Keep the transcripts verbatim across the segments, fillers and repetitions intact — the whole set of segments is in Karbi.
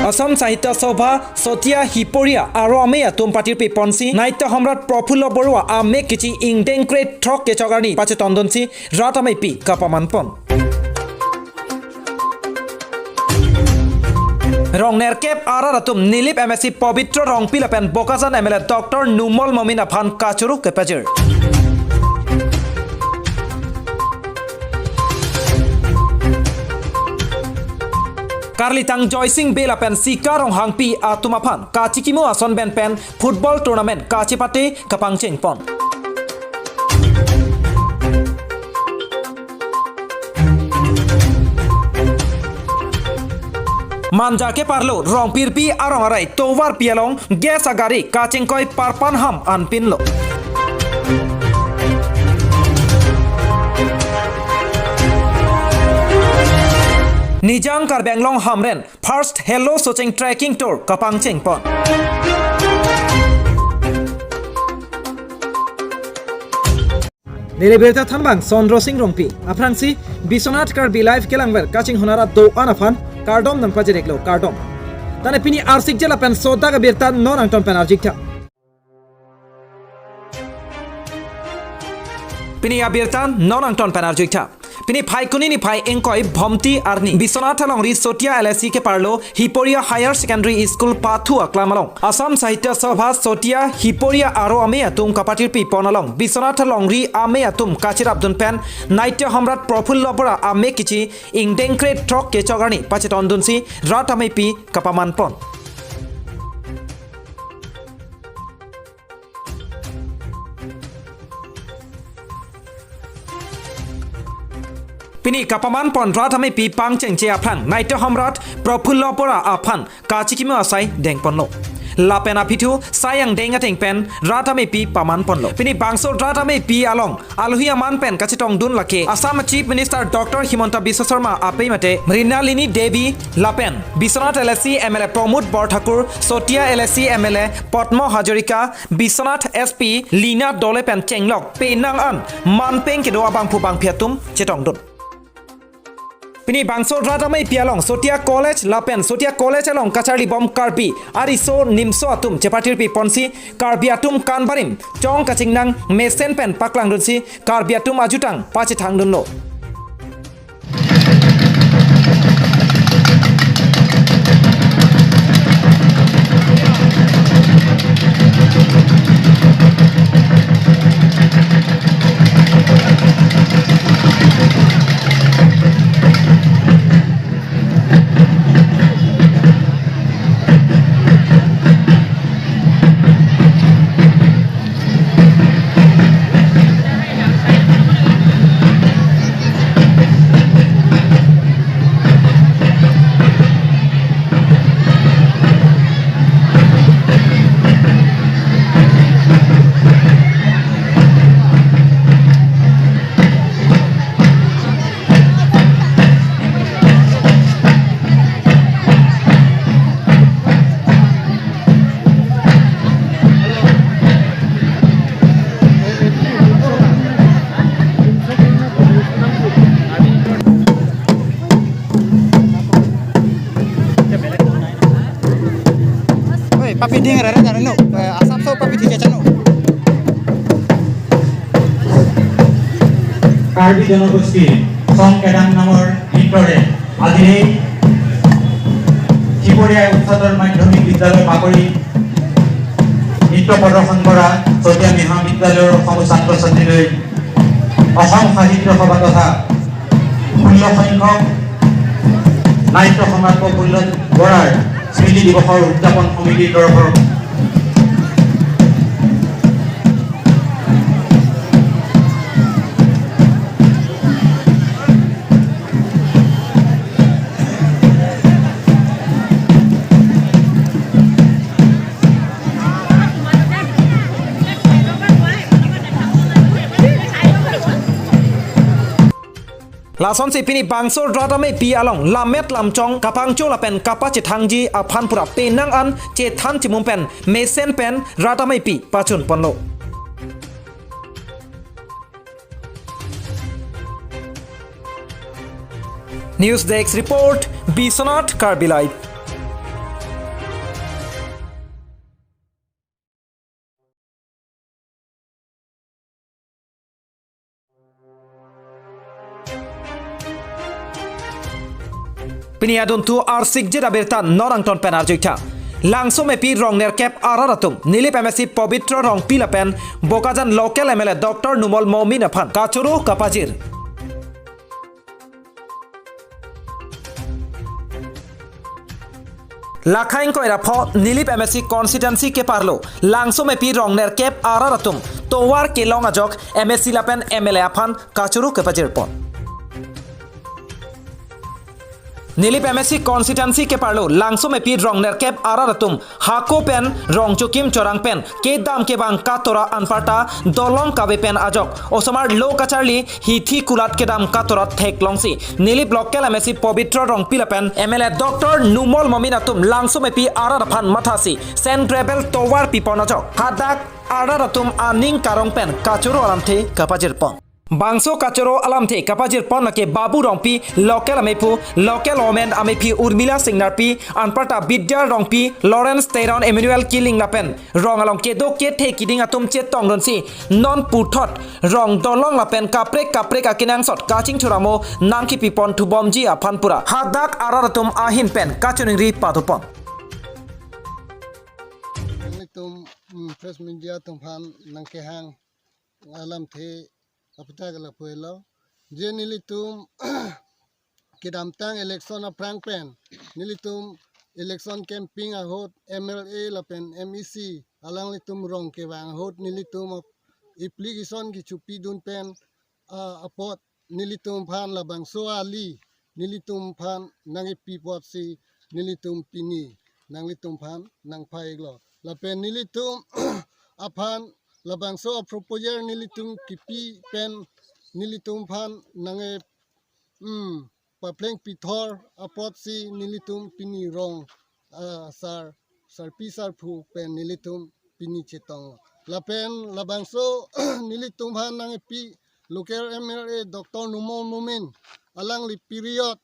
Assam Sahitya Sabha Sotia Hiporia aro amei atum patirpi ponsi Naitya Samrat Prafulla Barua amek kechi ingdeng krethrok kechok arni pachetongdunsi rat ameipi kapaman pon. Rong nerkep arat atum Nilip M A C Pabitra Rongpi lapen Bokajan M L A Doctor Numal Momin aphan kachoro kepajir. Karlitang Joysing Bey lapen Sika Ronghangpi atum aphan kachikimo ason pen pen football tournament kachipate kapangcheng pon. Manja keparlo Rongpirpi arong arai tovarpi along gas agari kachingkoi parpan ham anpinlo. Nijang Karbi Anglong Hamren First Hello Socheng Trekking Tour kapangcheng pon. Neli birta thanbang Chandra Sing Rongpi. Aphrangsi Biswanath Karbi Live kelangver kachinghon arat do-an aphan kardom nangpajir-iklo, kardom. Tane pini arsik jela pen sodak abirta non angton pen arjuik tha. Pini abirta non angton pen arjuik tha. Pini Phaikuni niphai ingkoi Bhomti arni Biswanath alongri Sotia L A C keparlo Hiporia Higher Secondary School pathu aklam along Assam Sahitya Sabha Sotia Hiporia aro amei atum kapatirpi pon along Biswanath alongri amei atum kachirapdun pen Naitya Samrat Prafulla Barua amek kechi ingdeng krethrok kechok arni pachetongdunsi rat ameipi kapaman pon. Pini kapaman pon rat ameipi pangchengche aphrang Naitya Samrat Prafulla Barua aphan kachikimo asai dengponlo. Lapen aphi thu sai angdeng ateng pen rat ameipi paman ponlo. Pini bangso rat ameipi along alohi aman pen kachetongdun lake Assam Chief Minister Doctor Himanta Biswa Sarma apei mate Mrinalini Devi lapen Biswanath L A C M L A Pramod Borthakur, Sotia L A C M L A Padma Hazarika, Biswanath S P Lina Dole pen chenglok penang an manpeng kedo abangphu bangphi atum chetongdun. Pini bangso rat ameipi along Sotia College lapen Sotia College along kacharlibom Karbi ariso nimso atum chepatirpi ponsi Karbi atum kanbarim chong kachingnang mesen pen paklangdunsi Karbi atum ajutang pachethangdunlo. Oi, papi ding rare rare no. Eh, asap so papi thik aja no. Karbi জনগোষ্ঠীৰ চং কেডাং নামৰ নৃত্যৰে আজি এই শিৱৰীয়া উচ্চতৰ মাধ্যমিক বিদ্যালয় পাকৰি নৃত্য প্ৰদৰ্শন কৰা চতিয়া মহাবিদ্যালয়ৰ সকলো ছাত্ৰ ছাত্ৰীলৈ অসম সাহিত্য সভা তথা ষোল্ল সংখ্যক নাট্য সমাজ প্ৰফুল্ল বৰাৰ স্মৃতি দিৱসৰ উদযাপন সমিতিৰ তৰফৰ Lasonsi pini bangso rat ameipi along lammet lamchong kapangcho lapen kapachethangji aphan pura penang an chethan chimum pen mesen pen rat ameipi pachun ponlo. News Desk Report, Biswanath Karbi Live. Pini adunthu arsikjet abirta non angton pen arjuitha. Langsomepi rong nerkep arat atum Nilip M A C Pobitro Rongpi lapen Bokajan local M L A Doctor Numal Momin aphan kachoro kapajir. Lakhaing koirapho Nilip M A C constituency keparlo langsomepi rong nerkep arat atum tovar kelong ajok M A C lapen M L A aphan kachoro kapajirpon. Nilip M A C constituency keparlo langsomepi rong nerkep arat atum hako pen rong chokim chorang pen kedam kevang katora anparta dolong kave pen ajok osomar lo kacharli hithi kulat kedam katora theklongsi Nilip local M A C Pobitro Rongpi lapen M L A Doctor Numal Momin atum langsomepi arat aphan mathasi sand gravel tovar pipon ajok hadak arat atum aning karong pen kachoro alamthe kapajirpon. Bangso kachoro alamthe kapajirpon lake Babu Rongpi, local amephu, local women amephi Urmila Singnarpi, anparta Bidya Rongpi, Lawrence Teron, Emmanuel Killing lapen rong along kedo kethe kiding atum chetongdunsi non puthot rong dolong lapen kaprek kaprek akenangsot kachingthuramo nangkipipon thubomji aphan pura hadak arat atum ahin pen kachiningri padopon. Nelitum, mm, press media atum aphan nangkehang alamthe aputhak lapu-elo. Je nelitum kedamtang election aphrang pen nelitum election campaign ahut M L A lapen M A C alanglitum rong kevang ahut nelitum ap-, application kechopidun pen, ah, apot nelitum aphan labangso ali nelitum aphan nangkepi apotsi nelitum pini nanglitum aphan nangpha-iklo. Lapen nelitum aphan labangso aproposal nelitum kipi pen nelitum aphan nangke, mm, papleng pithor apotsi nelitum pini rong, ah, sar, sarpi sarpo pen nelitum pini chetong. Lapen labangso nelitum aphan nangkepi local M L A Doctor Numal Momin alangli period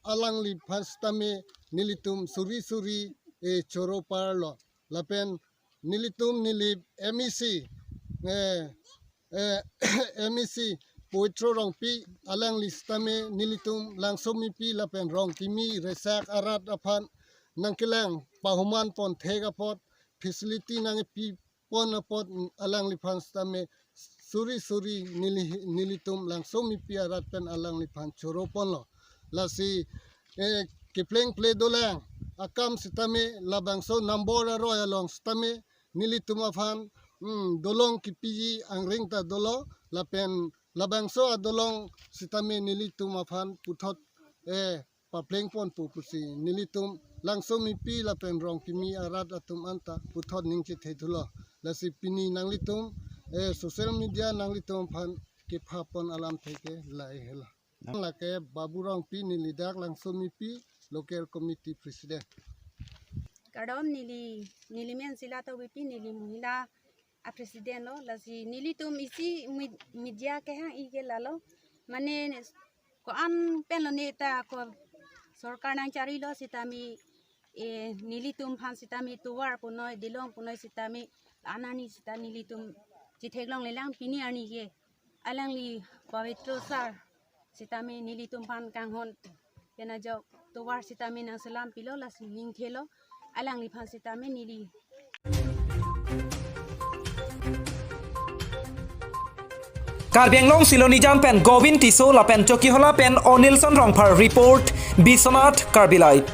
alangliphan sitame nelitum suri suri, eh, choro parlo. Lapen nelitum Nilip M A C, eh, eh, M A C Pobitro Rongpi alangli sitame nelitum langsomepi lapen rong kimi resak arat aphan nangkelang pahuman pon thek apot facility nangkepipon apot alangliphan sitame suri suri neli, nelitum langsomepi arat pen alangliphan choro ponlo. Lasi, eh, kepleng ple dolang akam sitame labangso number aroi along sitame nelitum aphan, mm, dolong kipiji angring ta dolo lapen labangso adolong sitame nelitum aphan puthot, eh, papleng ponpo pusi nelitum langsomepi lapen rong kimi arat atum anta puthot ning chethe thulo. Lasi pini nanglitum, eh, social media nanglitum aphan kepha pon alamthe ke lahelo. Lake Babu Rongpi neli dak langsomepi local committee president. Kardom, neli, neli men Sila Tokbipi, neli mohila a president lo, lasi nelitum isi mid-, media kehang-i ke lalo. Mane ko-an pen lone ta ko sorkar nangcharilo sitame, eh, nelitum aphan sitame tovar punoi, dolong punoi sitame anani sita nelitum chetheklonglelang pini arni ke alangli Pobitro sir sitame nelitum aphan kanghon pen ajok tovar sitame nangselam pilo lasi ning thelo alangliphan sitame neli. Karbi Anglong Silonijan pen Govin Tisso lapen Chokihola pen Onilson Rongphar report, Biswanath Karbi Live.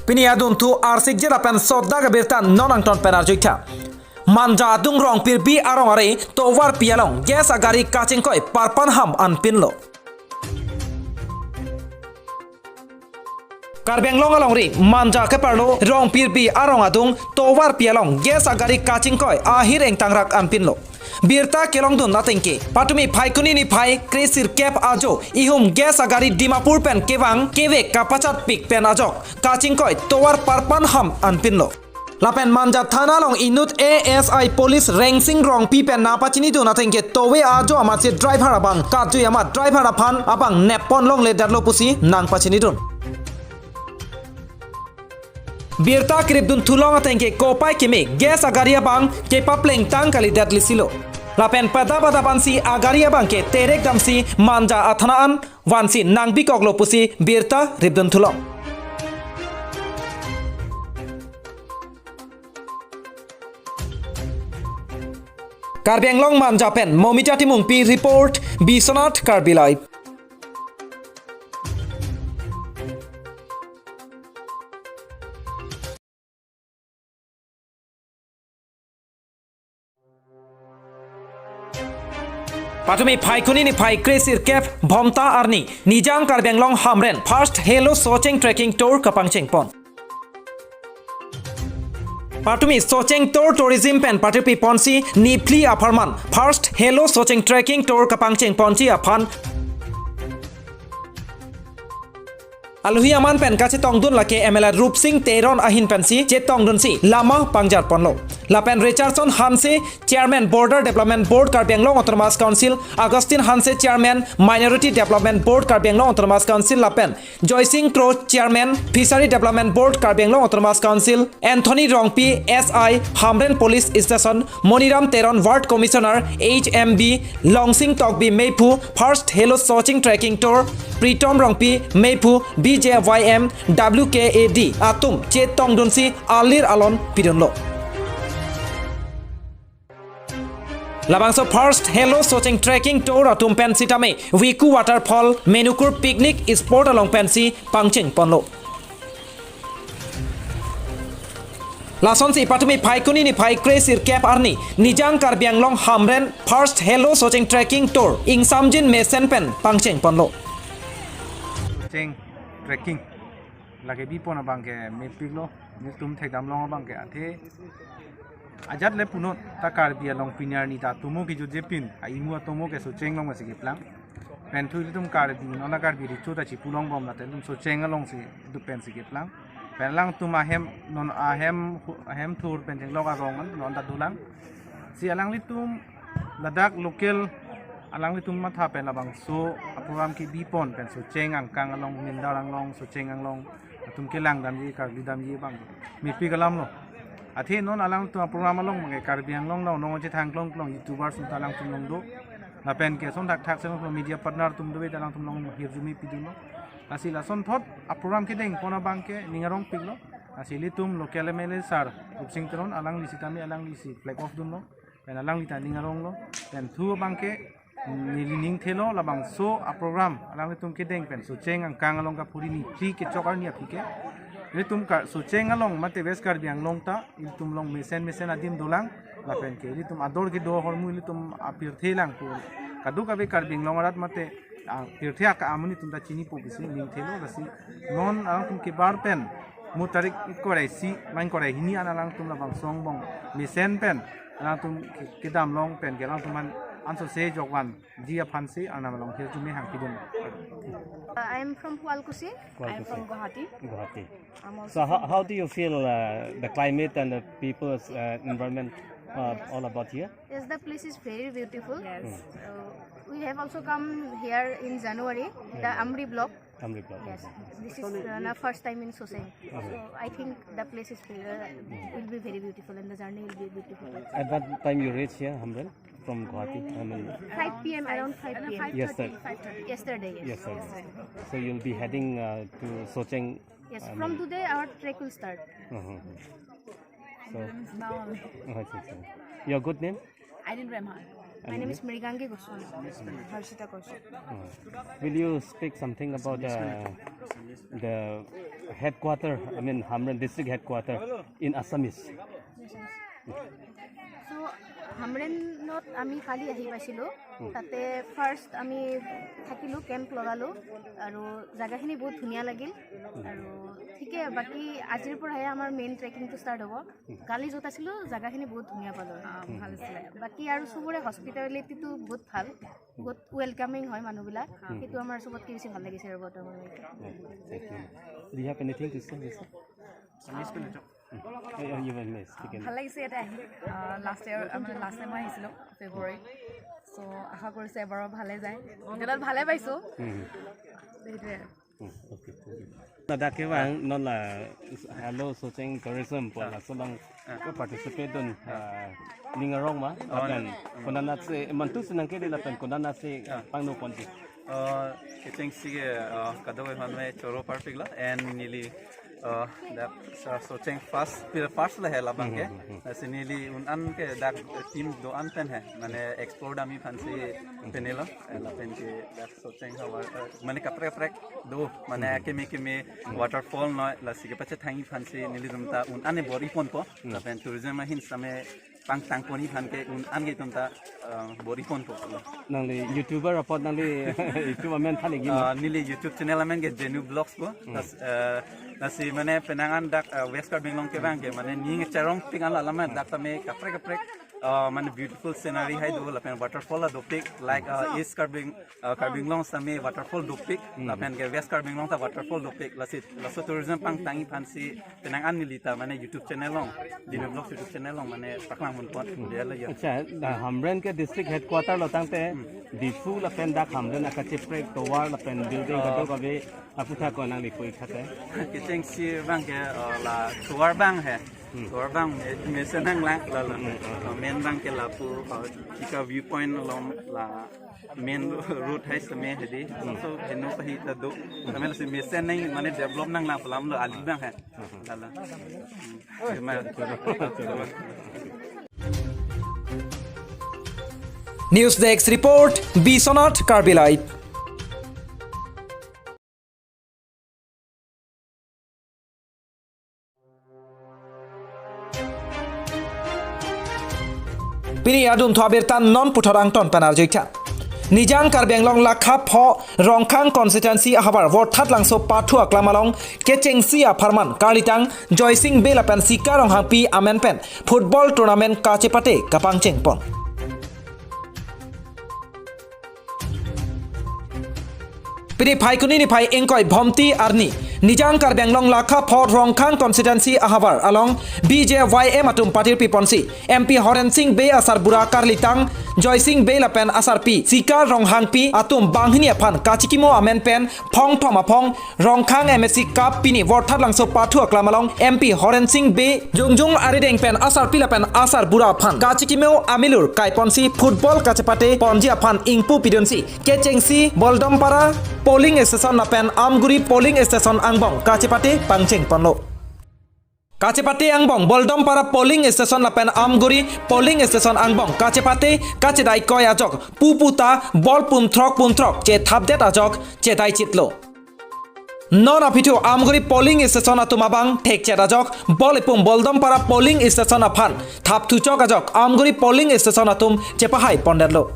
Pini adunthu arsikjet apen sodda abirta non angton pen arjuitha. Manja adung Rongpirbi arong are tovarpi along gas agari kachingkoi parpan ham anpinlo. Karbi Anglong alongri Manja keparlo Rongpirbi arong adung tovarpi along gas agari kachingkoi ahir engtangrak anpinlo. Birta kelongdun atengke, patumi Phaikuni niphai kresirkep ajo ihum gas agari Dimapur pen kevang kevek kapachatpik pen ajok kachingkoi tovar parpan ham anpinlo. Lapen Manja thana along inut A S I police Rengsing Rongpi pen nangpachinidun atengke tove ajo amatsi driver abang katjui amat driver aphan abang neppon longledetlo pusi nangpachinidun. Birta keripdun thulong ateng ke kopai keme gas agari abang kepaplengtang kalidet lisilo. Lapen pada pada bansi agari abang ke terek damsi Manja athana an vansi nangbikoklo pusi birta ripdun thulong. Karbi Anglong Manja pen Momita Timungpi report, Biswanath Karbi Live. Patumi Phaikuni niphai kre sirkep Bhomta arni Nijang Karbi Anglong Hamren first Halo Socheng Trekking Tour kapangchengpon. Patumi Socheng Tour Tourism pen patirpi ponsi niphli apharman first Halo Socheng Trekking Tour kapangchengponji aphan alohi aman pen kachetongdun lake M L A Rupsing Teron ahin pensi chetongdunsi lama pangjarponlo. Lapen Richardson Hanse, Chairman Border Development Board Karbi Anglong Autonomous Council, Augustine Hanse, Chairman Minority Development Board Karbi Anglong Autonomous Council, lapen Joysing Kro, Chairman Fishery Development Board Karbi Anglong Autonomous Council, Anthony Rongpi, S I Hamren Police Station, Moniram Teron, Ward Commissioner H M B, Longsing Tokbi Meiphu, First Halo Socheng Trekking Tour, Pritom Rongpi Meiphu, B J Y M, W K A D atum chetongdunsi alir alon pidunlo. Labangso First Halo Socheng Trekking Tour atum pen sitame Wiku Waterfall, Menukur Picnic Spot along pensi pangchengponlo. Lasonsi patumi Phaikuni niphai kre sirkep arni Nijang Karbi Anglong Hamren First Halo Socheng Trekking Tour ingsamjin mesen pen pangchengponlo. Socheng trekking lake bipon abang ke mepiklo, netum thekdamlong abang ke athe ajat le punot ta Karbi along pini arni ta atomo kejutjepin, a-imu atomo ke Socheng along masi keplang. Pen thu ilitum Karbi, non a-Karbi recho ta chipulongbom, lata ilitum Socheng alongsi itum pensi keplang. Pen alangtum ahem, non ahem, ahem thur pen chenglok arong an non ta dolang. Si alanglitum ladak local alanglitum matha pen labangso a-program kebipon pen Socheng angkang along, Mindar anglong, Socheng anglong atum kelangdamji, karlidamji abang mepik alamlo. Athe non alangtum a-program along abang ke Karbi Anglong along non chethang klongklong YouTubers atum ta alangtum along do. Lapen ke son thakthak seno media partner atum do, ta alangtum along hirjume pidunlo. Lasi lasonthot a-program kedengpon abang ke ning arongpiklo. Lasi ilitum local M L A sir Rupsing Teron, alangli sitame alanglisi flag off dunlo. Pen alangli ta ning aronglo. Pen thu abang ke neli ning thelo labangso a-program alanglitum kedeng pen Socheng angkang along kaphuri niphli kechok arni aphi ke. Ilitum ka Socheng along mate West Karbi Anglong ta ilitum along mesen mesen adim dolang. Lapen ke ilitum ador kedo ahormu ilitum apirthe lang pu. Kadokave Karbi Anglong arat mate, ah, pirthe aka amonit atum ta chinipo pusi ning thelo, lasi non alangtum kebar pen mo tarik ingkoi ra isi, ma ingkoi ra hini an alangtum labangso angbong mesen pen alangtum ke-, kedamlong pen ke alangtum an ansose jokvanji aphansi Arnam along hirjume hangpidun. Uh, I am from Kualkusi. I'm Kualkusi. From Guwahati. Guwahati. I'm also So how, from how do you feel, uh, the climate and the people's, uh, environment, uh, all about here? Yes, the place is very beautiful. Yes. Uh, we have also come here in January, the Amri block. Amri block. Yes, this is uh, the first time in Socheng. So I think the place is uh, will be very beautiful and the journey will be beautiful. At what time you reach here, Hamren, from Guwahati? I mean, five p m, around five p m. Yesterday. Yesterday, yes. Yesterday. So you'll be heading, uh, to Socheng. Yes, um, from today our trek will start. Uh-huh. So, Naoli. Oh, I see, I see. Your good name? Aidin Remhan. My name is Mrigangi Goswami. Harshita Goswami. Uh, will you speak something about, uh, the headquarter, I mean, Hamren district headquarter in Assamese? So, হামৰেণত আমি কালি আহি পাইছিলোঁ। তাতে ফাৰ্ষ্ট আমি থাকিলোঁ, কেম্প লগালোঁ আৰু জেগাখিনি বহুত ধুনীয়া লাগিল। আৰু ঠিকে, বাকী আজিৰ পৰাহে আমাৰ মেইন ট্ৰেকিংটো ষ্টাৰ্ট হ'ব। কালি য'ত আছিলোঁ, জেগাখিনি বহুত ধুনীয়া পালোঁ। অ, ভাল আছিলে। বাকী আৰু চবৰে হস্পিটেলিটিটো বহুত ভাল, বহুত ৱেলকামিং হয় মানুহবিলাক, সেইটো আমাৰ চবতকৈ বেছি ভাল লাগিছে আৰু বৰ্তমানলৈকে। Thank you. Do you have anything to say, Lisa? Oh, you may speak in- ভাল লাগিছে ইয়াতে আহি। লাষ্ট ইয়াৰ, মানে, লাষ্ট টাইম মই আহিছিলোঁ ফেব্ৰুৱাৰীত। চ' আশা কৰিছোঁ এবাৰো ভালে যায়। এতিয়ালৈ ভালে পাইছোঁ। হুম। সেইটোৱে। Okay. Ladak kevang non la Halo Socheng Tourism pu Ah. laso along Ah. ke participate dun, ah, ning arong ma, Oh, lapen no. konat si, mantu si nangkele lapen konat si Ah. pangno ponji. Uh, kechengsi ke, uh, kadokave aphan me choro parpiklo and neli, uh, dak sa Socheng first, first la he labang ke. Hmm, hmm, hmm. Lasi neli un-an ke dak, uh, team do-an pen he, mane explore dam-i aphansi penlo, eh, lapen ke dak Socheng havar, eh, mane kaprek kaprek do, mane Hmm. keme keme Hmm. waterfall noi, lasi kepachethang-i aphansi nelitum ta un-an bor-i ponpo, Hmm. lapen tourism ahin same pangtang pon-i aphan ke un-an ke itum ta, eh, bor-i ponpo. Nangli YouTuber apot nangli YouTube amen than-ikji ma? Ah, neli YouTube channel amen ke Jenu Vlogs pu. Hmm. Las, eh, lasi mane penang an dak, eh, West Karbi Anglong kevang ke mane ning cherongpik an la lamen dak tame kaprek kaprek, eh, mane beautiful scenery hai do lapen waterfall la dopik like, eh, East Karbi, eh, Karbi Anglong same waterfall dopik Hmm. lapen ke West Karbi Anglong ta waterfall dopik lasi laso tourism pangtang-i aphansi penang an neli ta mane YouTube channel along, Jenu Vlogs YouTube channel along mane paklang ponpon. Dia la ya. Acha, dak Hamren ke district headquarter lo tangte Hmm. Diphu lapen dak Hamren akacheprek tovar lapen building Ah. kadokave aputhak ko nangli pu-ik tha te. Kechengsi abang ke, uh, la tovar abang he. Hmm. Tovar abang me, mesen nanglang la la. Hmm, hmm, hmm. Uh, main abang ke lapu, uh, Thika viewpoint along la main road hai same hedi. Hmm. So heno pahi ta do. Tame lasi mesen nang mane develop nanglang pu alam lo ali abang he. Hmm. La la. Hmm. Terima kasih. News Desk Report, Biswanath Karbi Live. Pini adun thu abirta non puthot angton pen arju-ik tha. Nijang Karbi Anglong lakha pho Rongkhang constituency ahavar Vorthatlangso pathu aklam along kechengsi apharman karlitang Joysing Bey lapen Sikar Ronghangpi amen pen football tournament kachepate kapangcheng pon. Pini Phaikuni niphai ingkoi Bhomti arni, Nijang Karbi Anglong lakha pho Rongkhang constituency ahavar along B J Y M atum patirpi ponsi, M P Horen Sing Bey asarbura karlitang Joysing Bey lapen asarpi Sikar Ronghangpi atum banghini aphan kachikimo amen pen phongthom aphong Rongkhang M S C Cup pini Vorthatlangso pathu aklam along M P Horen Sing Bey jongjung arideng pen asarpi lapen asarbura aphan kachikimo amilur kaiponsi football kachepate ponji aphan ingpu pidunsi kechengsi Boldompara polling station lapen Amguri polling station angbong kachepate pangcheng ponlo. Kachepate angbong Boldompara polling station lapen Amguri polling station angbong kachepate kachedai koi ajok pupu ta ball pum throk pum throk chethapdet ajok chedai chitlo. Non aphi thu Amguri polling station atum abang thekchet ajok ball ipum Boldompara polling station aphan thapthu chok ajok Amguri polling station atum chepahai pondetlo.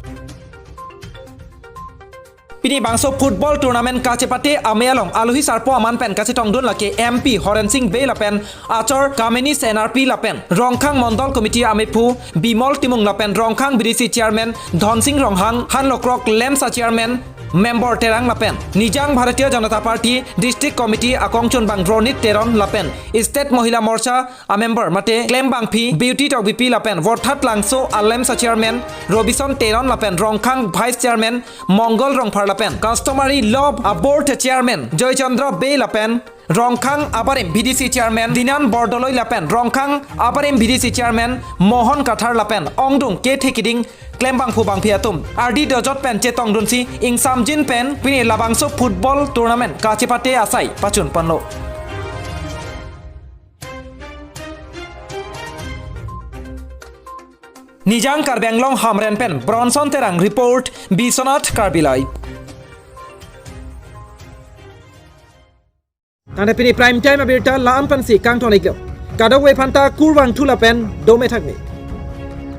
Pini bangso football tournament kachepate amei along alohi sarpo aman pen kachetongdun lake M P Horen Sing Bey lapen achor Kamini Senarpi lapen Rongkhang Mondol Committee amephu Bimol Timung lapen Rongkhang B D C Chairman Dhonsing Ronghang, Hanlokrok LAMPS a Chairman Member Terang lapen Nijang Bharatiya Janata Party District Committee akongchunbang Ronit Teron lapen State Mohila Morcha a member mate Klembangpi Beauty Tokbipi lapen Vorthatlangso a LAMPS a Chairman Robison Teron lapen Rongkhang Vice Chairman Mongol Rongphar lapen Customary Law a Board Chairman Joychandra Bey lapen Rongkhang abarim B D C Chairman Dinan Bordoloi lapen Rongkhang abarim B D C Chairman Mohon Kathar lapen ongdung kethe kiding klembangphu bangphi atum ardi dojot pen chetongdunsi ingsamjin pen pini labangso football tournament kachepate asai pachun ponlo. Nijang Karbi Anglong Hamren pen Bronson Terang report, Biswanath Karbi Live. Tangte pini prime time abirta la-an pensi kangton-iklo. Kadokave aphanta kurvangthu lapen dome thakme.